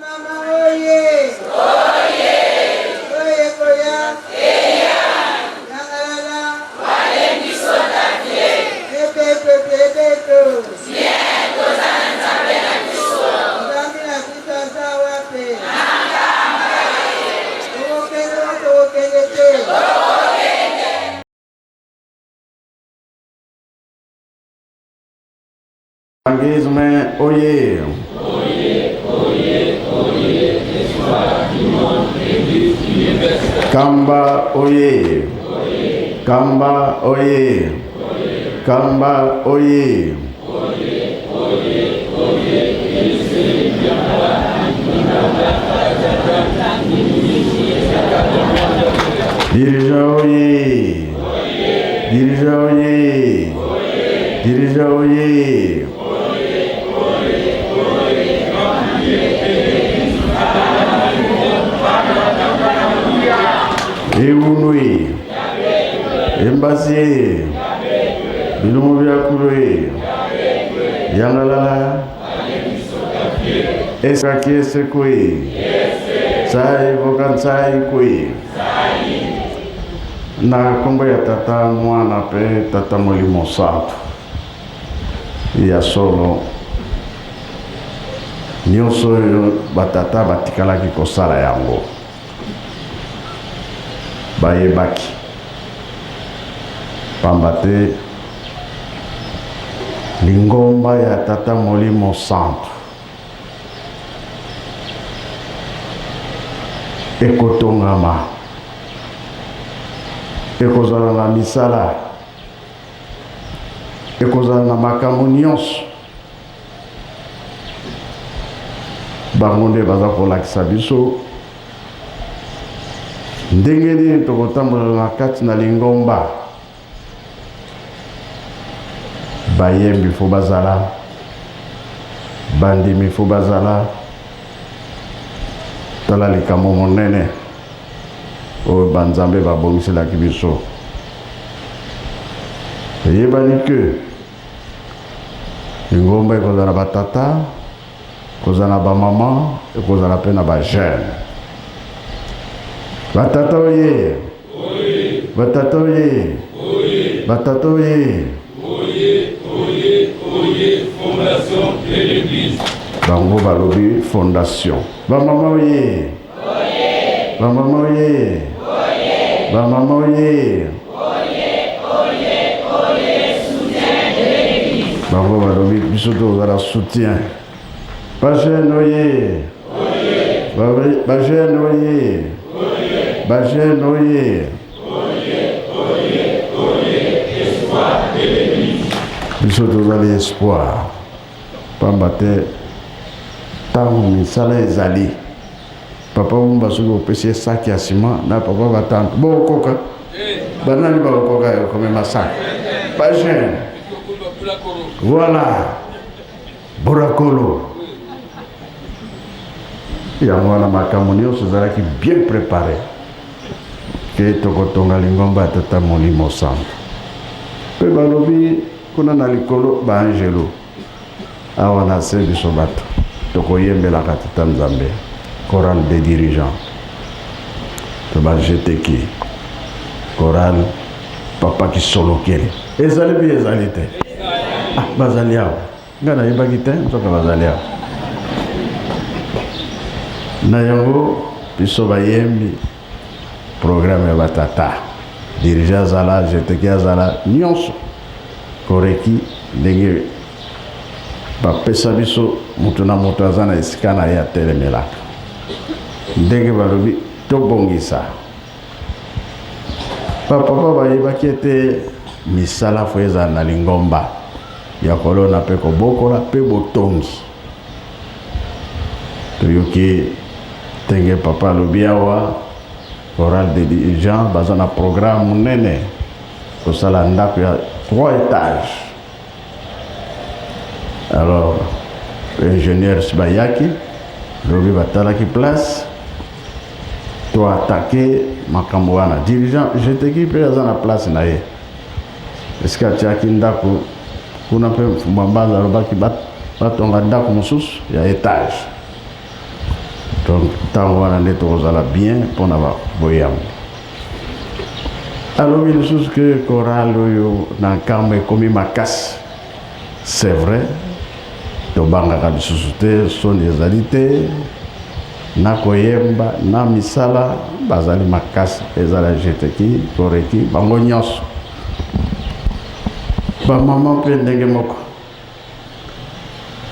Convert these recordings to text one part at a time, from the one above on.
Mama oye! Oye! Oye koya! Eya! Yangalala! Epepepe ebeto! Bien, toza na Nzambe na biso. Nzambe na biso aza wapi? Tokokende o tokokende te? Evangelisme oye! Kamba oye! Kamba oye! Kamba oye! Dirigeant oye! Dirigeant oye! Dirigeant oye! Ewunwe, Embasie, Bilongo bya Kulwe, Yangalala, Esaki Esekwe, Tsai Voka Ntsai Kwe. Na nkombo ya Tata, Mwana mpe Tata Molimo Santu. Ya solo, nyonso oyo batata batikalaki kosala yango, bayebaki, pamba te lingomba ya Tata Molimo Santu ekotongama, ekozala na misala, ekozala na makambo nyonso. Bango nde baza kolakisa biso ndenge nini tokotambola na kati na lingomba. Bayembi fo bazala, bandimi fo bazala. Tala likambo monene oyo banzambe babongiselaki biso. Eyebani ke lingomba ekozala na batata, ekozala na bamama, ekozala mpe na bajeune. Batata oye! Batata oye! Batata oye! Bango balobi fondation. Bamama oye! Bamama oye! Bamama oye! Bango balobi biso tozala soutien. Bajeune oye! Bajeune oye! Bajeune oye! Biso tozali espoir. Pamba te ntango misala ezali papa Wumba soki opesi ye saki ya ciment na papa batante bokokoka banani bakokoka yo komema saki ba jeune voilà borakolo yango wana makambo nyonso ezalaki bien préparé ke tokotonga lingomba ya tata molimo santu mpe balobi Kuna na likolo ba angelu, awa na se biso bato tokoyembelaka Tata Nzambe, chorale des dirigeants to ba GTK, chorale Papa Kisolokele. Ezali bi ezali te? Ah, bazali awa. Nga nayebaki te, nzoka bazali awa. Na yango biso bayembi Programme ya ba tata, dirigeant azala, GTK azala, nionso koreki ndenge bapesa biso, mutu na mutu aza na esika na ye atelemelaka. Ndenge balobi tobongisa. Ba papa bayebaki ete misala fo ezala na lingomba ya kolona pe kobokola pe botongi. Toyoki ndenge papa alobi awa, chorale de dirigeants baza na programme monene kosala ndako ya 3 étages. Alors ingénieurs bayaki lobi batalaki place to attaquer makambo wana. Dirigeant jeteki mpe aza na place na ye esika atiaki ndako kuna mpe Mfumba Mbanza alobaki batonga ndako mosusu ya etage. Donc ntango wana nde tokozala bien mpo na boyambi. Alobi lisusu ke chorale oyo na Nkamba ekomi makasi. C'est vrai, tobangaka lisusu te, soni ezali te, na koyemba na misala bazali makasi, ezala jeteki koreki bango nyonso, bamama mpe ndenge moko.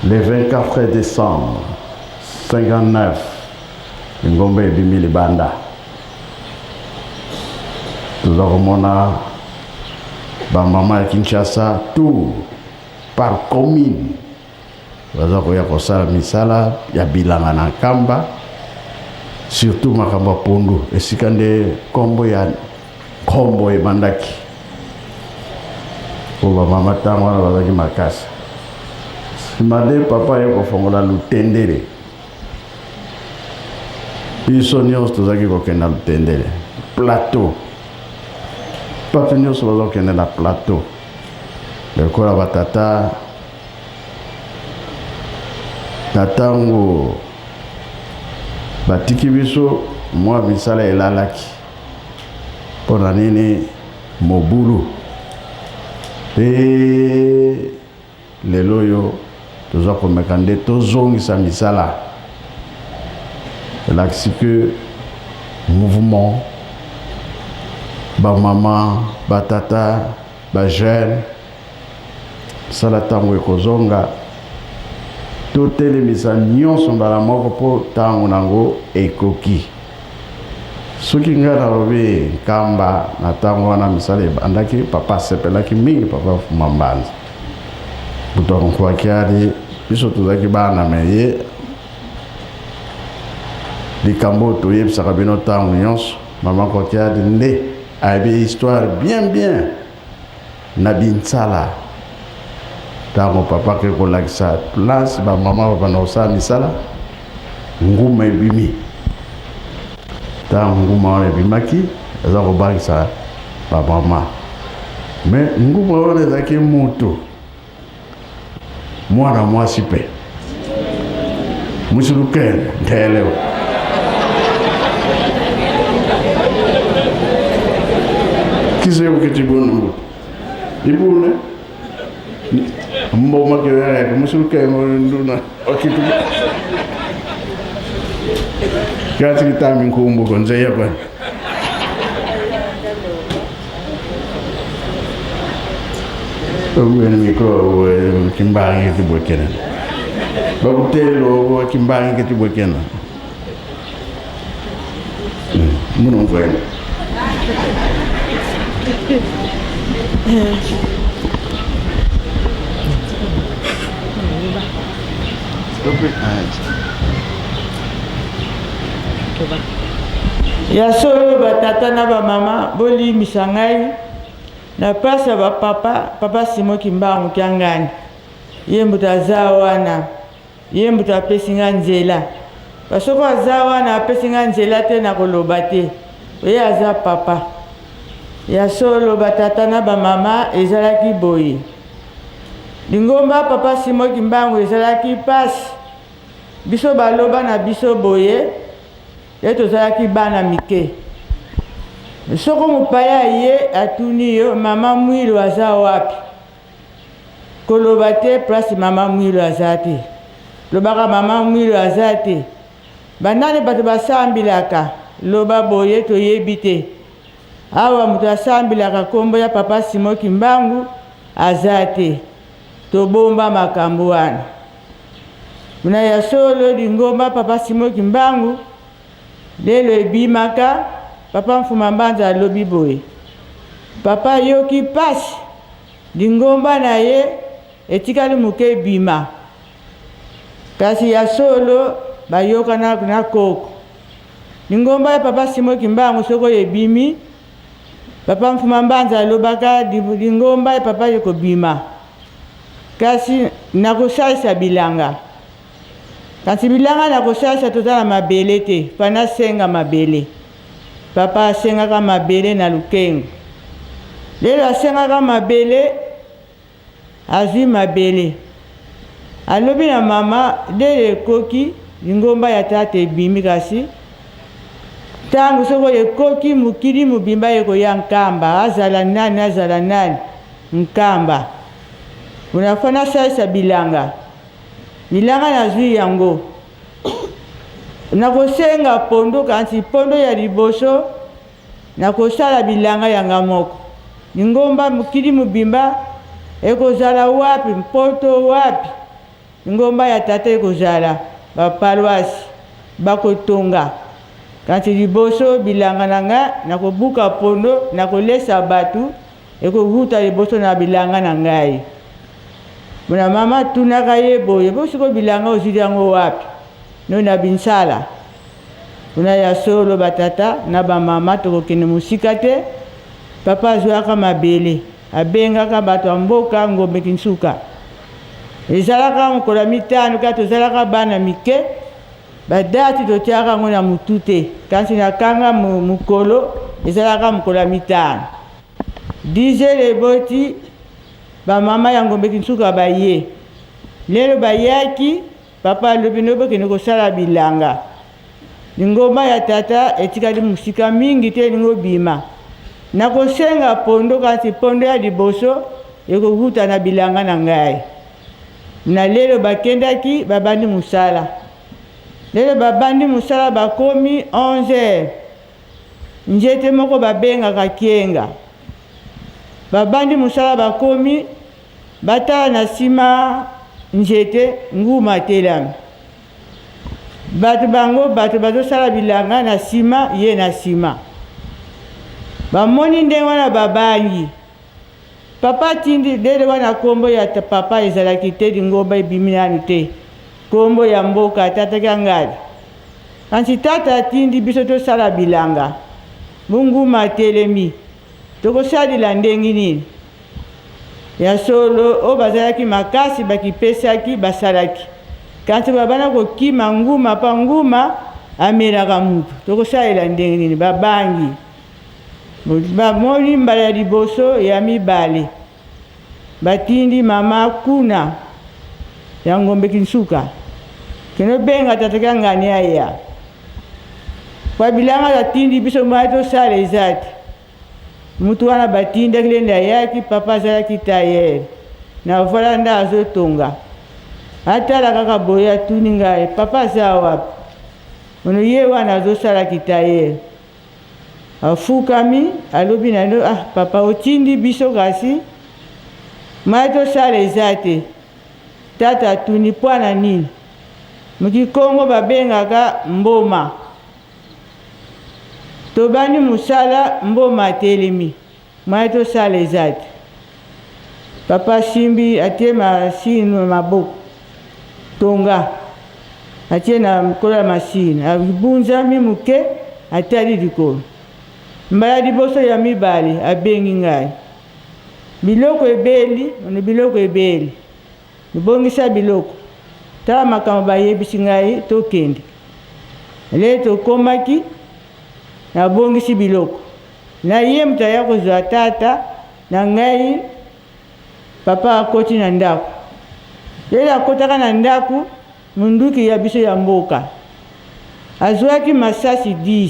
Le 24 décembre 59, lingomba ebimi libanda, toza komona bamama ya Kinshasa tour par commune baza koya kosala misala ya bilanga na Nkamba, surtout makambo ya pondu, esika nde nkombo ya nkombo ebandaki, po bamama ntango wana bazalaki makasi. Nsima nde papa aye kofongola Lutendele, biso nyonso tozalaki kokende na Lutendele plateau, bato nyonso baza kokende na plateau lokola batata na ntango batiki biso mwa misala elalaki. Mpo na nini mobulu? Mpe lelo oyo toza komeka nde tozongisa misala, elakisi ke mouvement bamama, batata, bajeune, sala ntango ekozonga, totelemisa nyonso mbala moko mpo ntango nango ekoki. Soki ngai nalobi Nkamba, na ntango wana misala ebandaki, papa asepelaki mingi, papa Fuma Mbanza moto ya Nkuakiadi, biso tozalaki bana me ye likambo oyo toyebisaka bino ntango nyonso, mama Nkuakiadi nde ayebi histoire bien bien na binsala. Ntango papa ake kolakisa place bamama babanda kosala misala, nguma ebimi. Ntango nguma wana ebimaki, eza kobangisa bamama, me nguma wana ezalaki moto mwana mwasi mpe musulukene ntelewa kiseyo kitibunu ibune mboma kiwereke musulukene nduna okitu kati kitami nkumbuko nzeya kwani Wene micro kimbangi kibwekena. Bakutelo kimbangi kibwekena. Muno mvwene. Ya solo batata na bamama, bolimbisa ngai na place ya bapapa. Papa Simo Kimbangu Kiangani, ye moto aza wana, ye moto apesi ngai nzela. Basoko aza wana, apesi ngai nzela te na koloba te, ye aza papa. Ya solo batata na bamama, ezalaki boye, lingomba papa Simo Kimbangu ezalaki mpasi. Biso baloba na biso boye ye tozalaki bana mike. Soko mopaya ye atuni yo mama Mwilo aza wapi, koloba te place mama Mwilo aza te, lobaka mama Mwilo aza te. Banani bato basambilaka, loba boye toyebi te. Awa moto asambilaka nkombo ya papa Simo Kimbangu aza te, tobomba makambo wana. Na ya solo lingomba papa Simo Kimbangu lelo ebimaka. Papa Mfuma Mbanza alobi boye, papa ayoki pasi, lingomba na ye etikali moke ebima, kasi ya solo bayokana na koko. Lingomba ya papa Simo Kimbangu soko ebimi, papa Mfuma Mbanza alobaka lingomba ya papa ekobima, kasi nakosalisa bilanga. Kasi bilanga nakosalisa, toza na mabele te, fa nasenga mabele. Papa asengaka mabele na Lukengo. Lelo asengaka mabele, azwi mabele, alobi na mama lelo ekoki. Lingomba ya tata ebimi kasi ntango soko ekoki mokili mobimba ekoya Nkamba, azala nani azala nani Nkamba. Unafa nasalisa bilanga, bilanga nazwi yango nakosenga pondo, kasi pondo ya liboso nakosala bilanga yanga moko. Lingomba mokili mobimba ekozala wapi, mpoto wapi? Lingomba ya tata ekozala baparoisse bakotonga, kasi liboso bilanga na nga nakobuka pondo, nakolesa bato ekowuta liboso na bilanga na ngai. Bona mama atunaka ye boye, bo siko bilanga ozwili yango wapi? No na binsala. Kuna ya solo batata na bamama tokokende mosika te. Papa azwaka mabele, abengaka bato ya mboka Ngombe Kinsuka. Ezalaka mokolo ya mitano kaka tozalaka bana mike, badati totiaka yango na mutu te, kasi nakanga mokolo ezalaka mokolo ya mitano. Dizele eboti bamama ya Ngombe Kinsuka baye. Lelo bayaki, papa alobi no bokende kosala bilanga. Lingomba ya tata etikali mosika mingi te elingi obima. Nakosenga pondo, kasi pondo ya liboso ekowuta na bilanga na ngai. Na lelo bakendaki babandi mosala. Lelo babandi mosala bakomi 11 heures. Nzete moko babengaka kienga. Babandi mosala bakomi batala na sima nzete nguma atelami. Bato bango bato bazosala bilanga na sima ye na sima. Bamoni ndenge wana babangi. Papa atindi lelo wana kombo ya papa ezalaki te, lingomba ebimi nanu te. Kombo ya mboka tata Kiangani. Kasi tata atindi biso tosala bilanga. Munguma atelemi. Tokosalela ndenge nini? Ya solo oyo bazalaki makasi bakipesaki basalaki. Kasi babanda kokima nguma pa nguma amelaka mutu. Tokosalela ndenge nini? Babangi. Bamoni mbala ya liboso ya mibale. Batindi mama kuna ya Ngombe Kinsuka. Kende benga tata Kiangani aya. Kwa bilanga atindi biso mai tosala eza te. Mutu wana batindaki lende ayaki, papa azalaki tailleur. Na voilà nda azotonga. Atala kaka boye atuni ngai, papa aza wapi? Ono ye wana azosala ki tailleur. Afukami alobi na no, ah papa otindi biso kasi mai tosala eza te. Tata atuni pwana nini? Mukikongo babengaka mboma. Tobandi mosala mboma atelemi, mai tosala eza te. Papa asimbi atie masini na maboko, tonga atie na likolo ya masini, abunzami moke atali likolo. Mbala liboso ya mibale abengi ngai, biloko ebeli, ono biloko ebeli, bongisa biloko, tala makambo bayebisi ngai tokende. Le tokomaki, nabongisi biloko. Na ye moto aya kozwa tata na ngai, papa akoti na ndako. Lelo akotaka na ndako, munduki ya biso ya mboka. Azwaki masasi 10.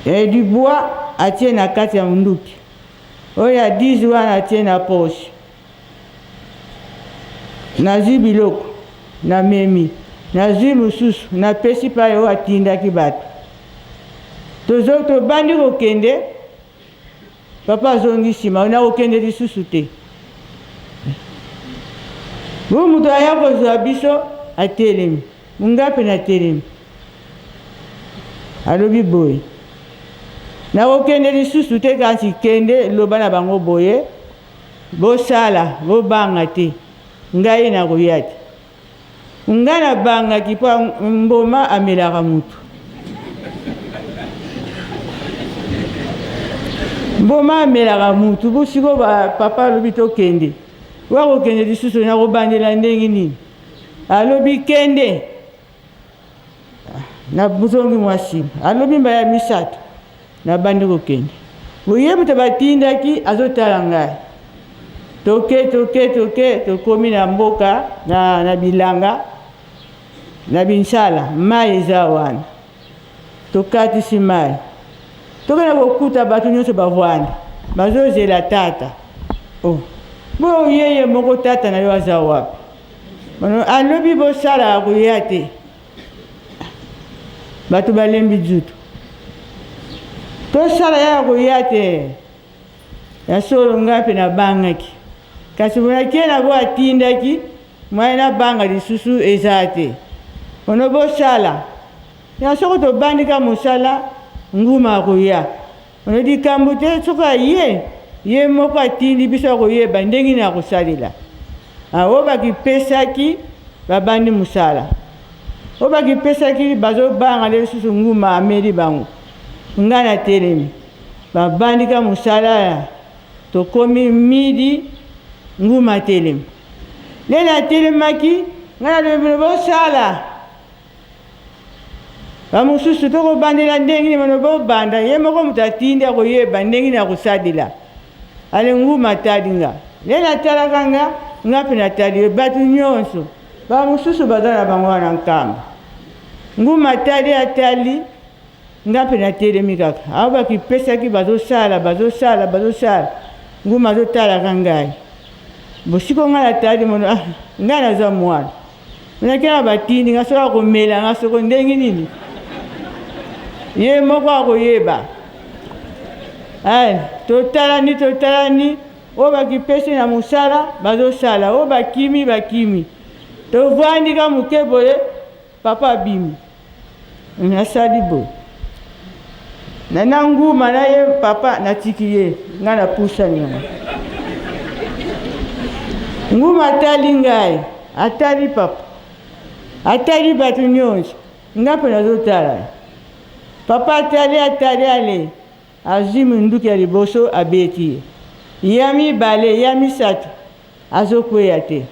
E, libwa atie na kati ya munduki. Oyo ya 10 wana atie na poche. Nazwi biloko, namemi, nazwi mosusu, napesi pai oyo atindaki bato. Tozo tobandi kokende, papa azongi nsima, nakokende lisusu te. Bo moto aya kozwa biso atelemi, ngai mpe natelemi. Alobi boye, nakokende lisusu te, kasi kende loba na bango boye, bosala, bobanga te, ngai nakoya te. Ngai nabangaki mpo mboma amelaka mutu. Mboma amelaka mutu, bosiko ba papa alobi tokende. Wakokende lisusu nakobandela ndenge nini? Alobi kende. Nazongi mwa nsima, alobi mbala ya misato, nabandi kokende. Boye moto batindaki azotala ngai. Toke toke toke tokomi na mboka na bilanga. Na binsala mai eza wana, tokatisi mai, tokende kokuta bato nyonso bavwandi bazozela tata. Oh, bo yeye moko tata na yo aza wapi? Alobi bosala akoya te. Bato balembi nzutu, tosala ya koya te. Ya solo ngai mpe nabangaki, kasi bonakie na bo atindaki mwaye nabanga lisusu eza te. Ono bosala ya soko tobandika mosala, nguma akoya. Ono likambo te, soko aye ye moko atindi biso akoyeba ndenge nini akosalela. Oyo bakipesaki babandi mosala, oyo bakipesaki bazobanga nde lisusu nguma ameli bango. Ngai natelemi, babandika mosala, tokomi midi, nguma atelemi. Nde natelemaki, ngai nalobi bino bosala. Bamosusu tokobandela ndenge nini? Bano bobanda, ye moko moto atindi akoyeba ndenge nini akosalela. Ale nguma atali nga, nde natalaka nga, nga mpe natali ye. Bato nyonso bamosusu baza na bango wana nkamba. Nguma atali, atali nga mpe natelemi kaka. Awa bakipesaki bazosala, bazosala, bazosala, nguma azotalaka ngai. Bosiko ngai natali mono, ah, ngai naza mwana. Naki na batindi nga soki akomela nga soko ndenge nini, ye moko akoyeba. Ay, totalani, totalani, oyo bakipesi na mosala bazosala, oyo bakimi bakimi. Tovandi ka moke boye, papa abimi, nasali boye na na nguma na ye papa, natiki ye, ngai napusani yango. Nguma atali ngai, atali papa, atali bato nyonso, ngai mpe nazotala. Papa atali, atali, ale azwi minduki ya liboso abeti ye, ya mibale, ya misato, azokweya te.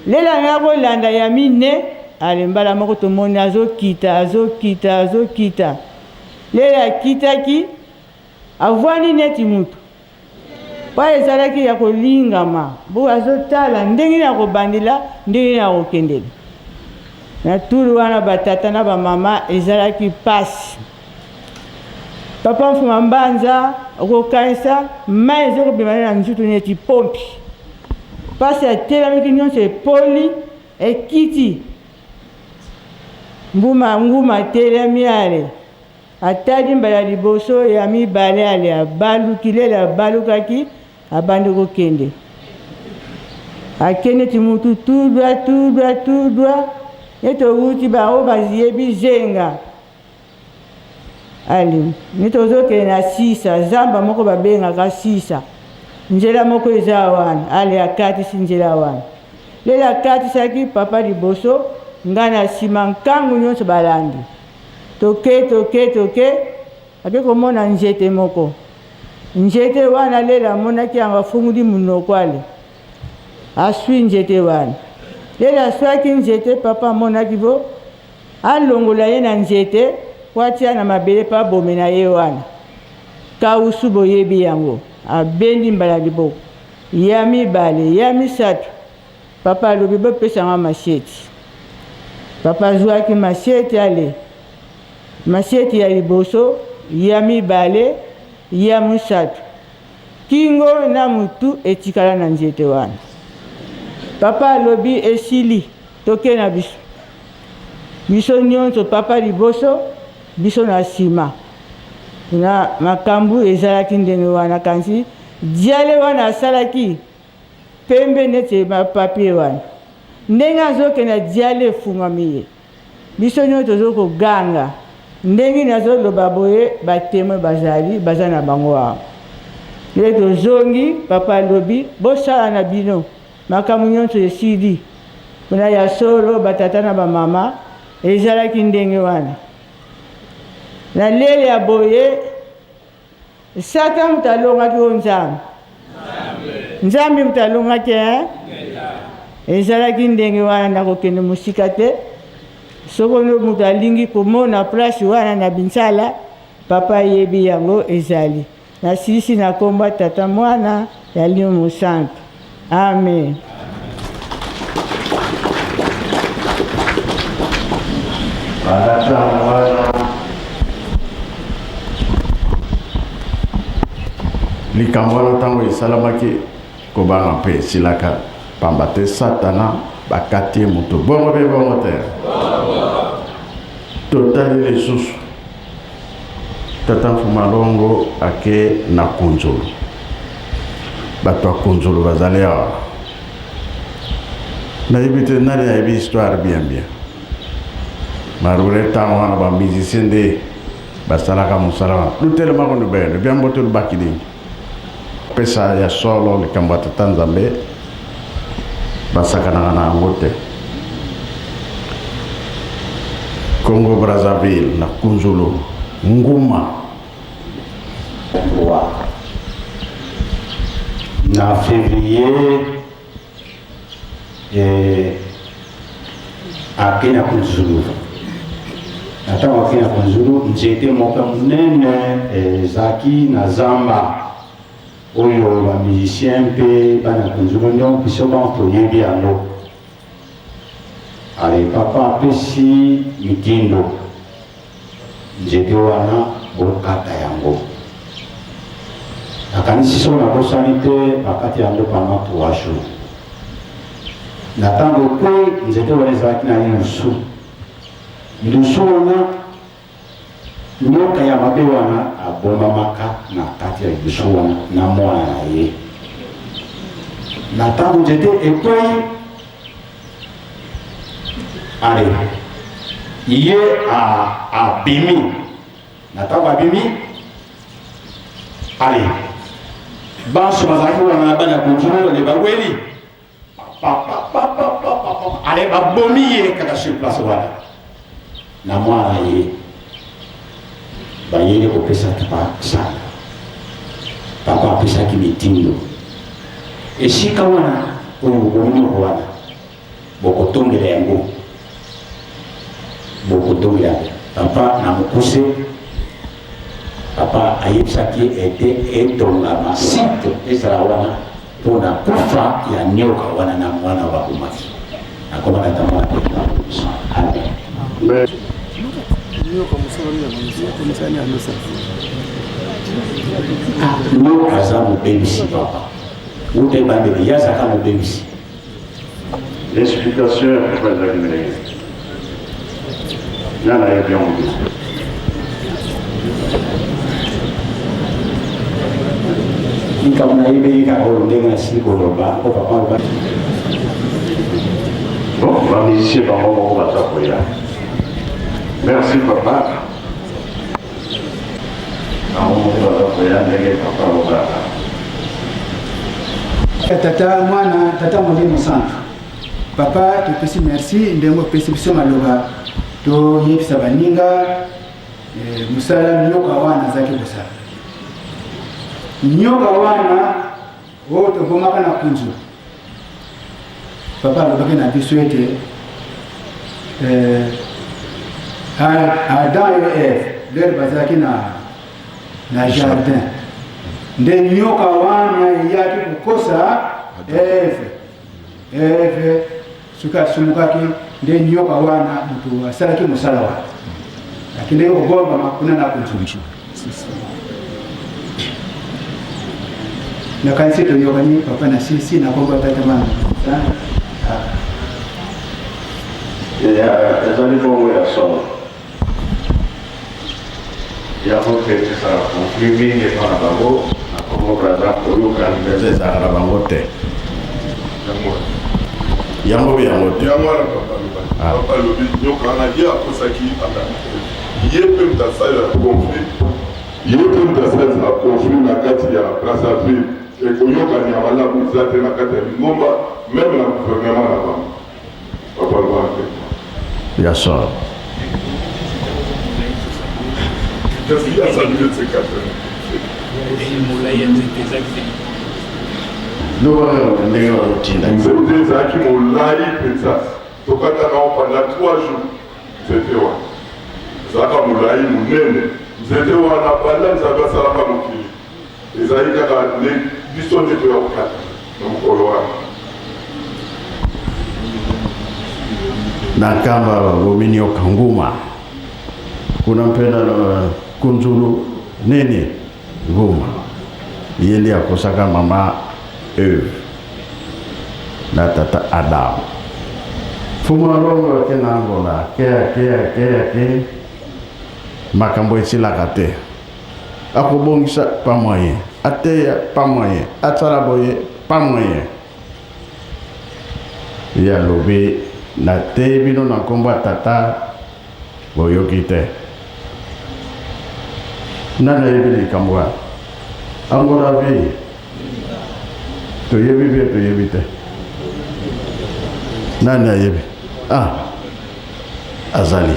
Lela nga kolanda ya mine, ale mbala moko tomoni azokita, azokita, azokita. Lela akitaki, avwandi neti mutu po ezalaki ya kolingama, bo azotala ndenge nini akobandela, ndenge nini akokendela. Na tulu wana batata na bamama ezalaki pasi. Papa Mfuma Mbanza okokanisa mai ezokobima na nzutu neti pompi. Pasi atelamiki nyonso epoli ekiti. Mbuma nguma atelemi ale atali mbala liboso ya mibale ale abaluki lele abalukaki abandi kokende. Akende ti mutu tudwa tudwa tudwa neti owuti bango bayebi zenga. Ale neti ozokende na sisa, zamba moko babengaka sisa, nzela moko eza wana. Ale akatisi nzela wana, lelo akatisaki papa liboso, ngai na nsima, nkangu nyonso balandi. Toke toke toke, ake komona nzete moko. Nzete wana lelo amonaki yango, afunguli monoko, ale aswi nzete wana. Lelo aswaki nzete, papa amonaki bo alongola ye na nzete po atia na mabele po abomela ye wana. Kausu boyebi yango, abendi mbala liboko ya mibale, ya misato. Papa alobi bopesa nga masheti. Papa azwaki masheti, ale masheti ya liboso, ya mibale, ya misato, kingo na mutu etikala na nzete wana. Papa alobi esili, toke na biso. Biso nyonso, papa liboso, biso na nsima. Na makambo ezalaki ndenge wana, kasi diale wana asalaki pembe neti bapapie wana, ndenge azokende diale efungwami ye. Biso nyonso tozo koganga ndenge nazoloba boye, batemwe bazali, baza na bango awa. Nde tozongi, papa alobi bosala na bino makambo nyonso esili. Mpona ya solo batata na bamama ezalaki ndenge wana. Na lele ya boye, Satan moto alongaki o Nzambe? Nzambe moto alongaki eh? Ezalaki ndenge wana, nakokende mosika te. Soko moto alingi komona place wana na Binsala, papa ayebi yango ezali. Nasilisi na kombo ya Tata, Mwana ya Limo Mosantu. Amen. Banda ntango wana, likambo wana ntango esalamaki, kobanga mpe esilaka, pamba te Satana bakati ye moto. Bongo mpe bongo te. Totali lisusu Tata Mfumalongo ake na Kunzulu. Bato ya Kunzulu bazali awa. Nayebi te nani ayebi histoire bien bien. Marure ntango wana ba musicien nde basalaka mosala wana. Lutelema kono bene biambo te lubaki nini. Pesa ya solo likambo ya Tata Nzambe basakanaka na yango te. Congo Brazzaville na Kunzulu Nguma. 3 na février ake na Kunzulu. Na ntango ake na Kunzulu, nzete moko ya monene ezalaki na zamba oyo bamusicien mpe bana Kunzulu nyonso biso bango toyebi yango. Ale papa apesi mitindo, nzete wana bokata yango. Nakanisi so nabosani te, bakati yango pendant 3 jours. Na ntango ekwe, nzete wana ezalaki na lilusu. Lilusu wana, nyoka ya mabe wana abombamaka na kati ya lilusu wana na mwana na ye. Na ntango nzete ekwei, ale ye abimi. Na ntango abimi, ale banso bazalaki wana na bana Kunzulu, ale baweli ale babomi ye kaka sur place wana na mwana ye. Bayeli kopesa papa sala. Papa apesaki mitindo, esika wana oyo bobomi nyoko wana, bokotongela yango, bokotongela yango. Papa na mokuse, papa ayebisaki ete etongama, site ezala wana mpona kufa ya nyoka wana na mwana babomaki. Nakoma tata mwana mpe. Amen. Nyoka aza mobebisi, papa. Uta ebandeli, ye azalaka mobebisi. Explication ya papa ezalaki ndenge nga nayebi yango te. Likambo nayebeli kaka oyo ndenge nasili koloba o papa aloba. Bon, bamusicien bango moko baza koya. Merci papa. Bango moko baza koya ndenge papa alobaka. Tata, Mwana, Tata Molimo Santu, papa, topesi merci ndenge opesi biso maloba toyebisa baninga mosala nyoka wana azalaki kosala. Nyoka wana oyo tobomaka na Kunzu, papa alobaki na biso ete Adam et Eve lere bazalaki na jardin, nde nyoka wana eyaki kokosa Eve. Eve soki asumukaki, nde nyoka wana moto asalaki mosala wana, akendeki kobombama kuna na Kunzu. Nakanisi toyokani, papa. Na sisi na kombo ya Tata, Mwana. Ezali bongo ya solo. Yango mpe epesaka conflit mingi epa na bango na Congo Braza. Koyokani mpenza ezalaka na bango te. Yango mpe yango te. Yango wana papa aloba. Papa alobi nyoka wana ye akosaki Adam, ye mpe moto asalela conflit, ye mpe moto asalisa conflit na kati ya Brazzaville. Ekoyokani ya malamu eza te na kati ya lingomba, même na gouvernement na bango. Papa aloba te. Ya solo. Kasi asali neti 4. Lobaka ndenge bazotinda. Nzete ezalaki molai mpenza, tokataka ngo pendant 3 jours. Nzete wana ezalaka molai monene. Nzete wana, banda Nzambe asalaka mokili, ezali kaka nde biso nde toya kokata na mokolo wana. Na Nkamba babomi nyoka Nguma. Kuna mpe na Kunzulu nini Nguma, ye nde akosaka mama Eve na tata Adam. Mfumu Alongo ake na Angola, ake ake ake ake, makambo esilaka te. Akobongisa pas moyen, ateya pas moyen, asala boye pas moyen. Ye alobi, nateyi bino na nkombo ya Tata, boyoki te. Nani ayebi likambo wana? Angola vie toyebi bien, toyebi te. Nani ayebi? Ah, azali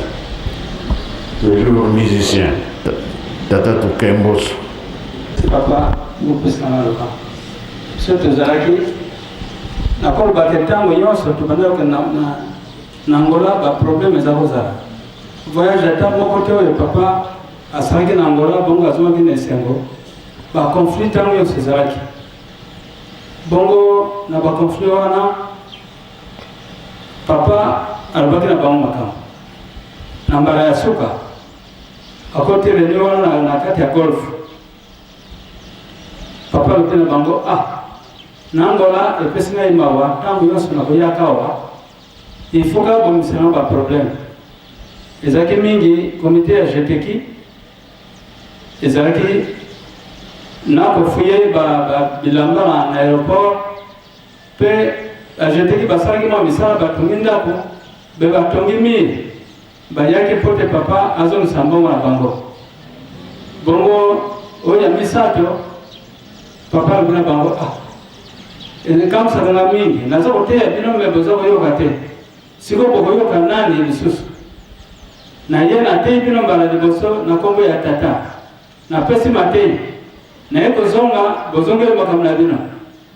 toujours musicien tata Tukemboso. Papa, bopesa nga loka. Biso tozalaki nakoloba te ntango nyonso tobandaki kokende na, na Angola, ba problème eza kozala. Voyage ata moko te oyo papa asalaki na Angola bongo azongaki na esengo. Ba conflit ntango nyonso ezalaki. Bongo na ba conflit wana papa alobaki na bango makambo. Na mbala ya suka akoti réunion wana na, na kati ya golf. Papa alobi na bango ah na Angola epesi ngai mawa ntango nyonso nakoyaka awa Il faut kaka bongisa na ba problème ezalaki mingi. Comité ya GTQ ezalaki na kofuye ba, ba bilamba na, na aéroport mpe ba GTQ basalaki mwa misala, batongi ndako be batongi mire, bayaki mpo te papa azongisa mbongo na bango. Bongo oyo ya misato, papa alobi na bango ah, ekamwisaka nga mingi, naza koteya bino me boza koyoka te, sikoyo bokoyoka nani lisusu? Na ye nateyi bino mbala liboso na nkombo ya Tata, napesi mateyi, naye kozonga bozongeli makambo na bino.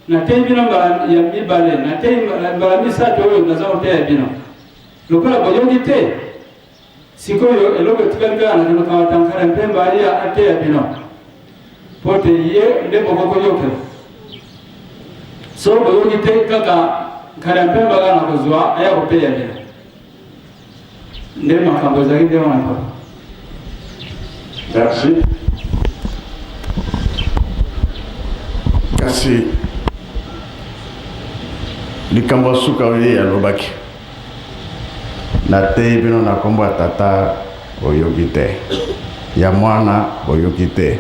Nateyi bino mbala ya mibale, nateyi mbala misato oyo naza koteya bino, lokola boyoki te, sikoyo eloko etikali kaka na kamata Nkara Mpemba aya ateya bino, mpo te ye nde bokokoyokela. So boyoki te, kaka Nkara Mpemba kaka na kozwa aya koteya bino. Nde makambo ezalaki nde wana papa. Merci. Kasi likambo ya suka oyo ye alobaki, nateyi bino na nkombo ya Tata, boyoki te, ya Mwana, boyoki te,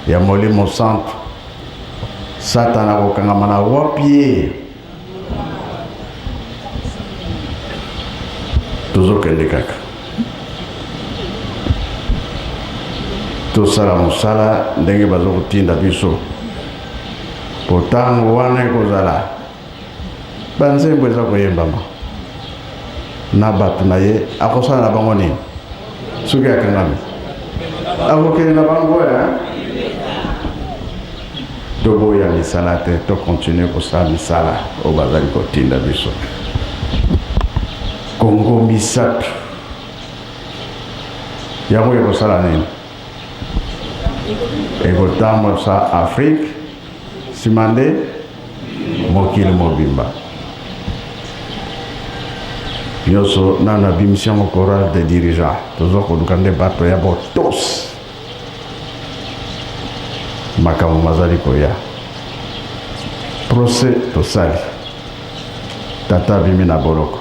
ya Molimo Santu. Satana akokangama na wapi ye? Tozokende kaka tosala mosala ndenge bazokotinda biso, po ntango wana ekozala banzembo eza koyembama na bato na ye, akosala na bango nini? Soki akangami akokende na bango ya toboya misala te, tokontinue kosala misala oyo bazali kotinda biso. Kongo misato yango ekosala nini? Ekotambusa Afrique, nsima nde mokili mobimba nyonso. Nano abimisi yango chorale de dirigeant, toza koluka nde bato ya botosi. Makambo mazali koya, procès tosali, tata abimi na boloko,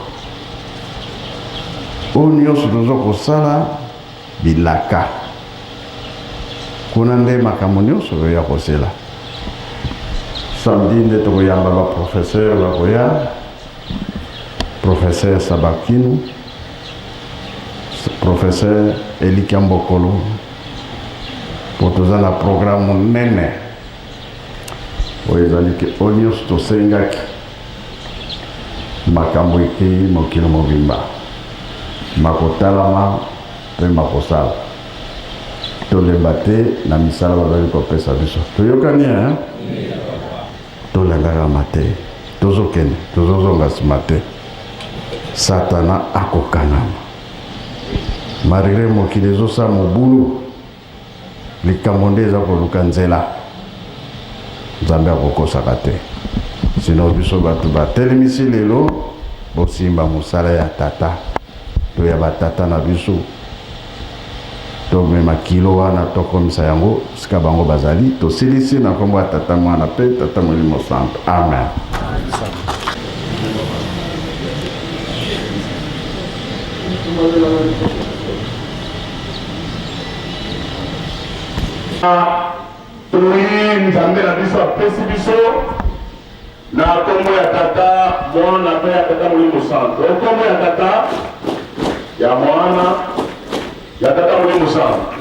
oyo nyonso toza kosala bilaka kuna nde makambo nyonso oyo ya kosela. Samedi nde tokoyamba baprofesseur bakoya, professeur Sabakinu, professeur Elikia Mbokolo, po toza na programme monene oyo ezali ke oyo nyonso tosengaki makambo ekei mokili mobimba makotalama mpe makosala. Tolemba te na misala bazali kopesa biso. Toyokani hein? Tolandaka mate, tozokende, tozozonga nsima te. Satana akokangama. Malgré mokili ezosala mobulu, likambo nde eza koluka nzela. Nzambe akokosaka te. Sino biso bato batelemisi lelo, bosimba mosala ya tata to ya batata na biso. Tomema kilo wana tokomisa yango sika bango bazali. Tosilisi na nkombo ya Tata, Mwana mpe Tata Molimo Santo. Amen. Toli Nzambe na biso apesi biso na nkombo ya Tata, Mwana mpe ya Tata Molimo Santo. Nkombo ya Tata, ya Mwana, ya Tata Molimo Santo.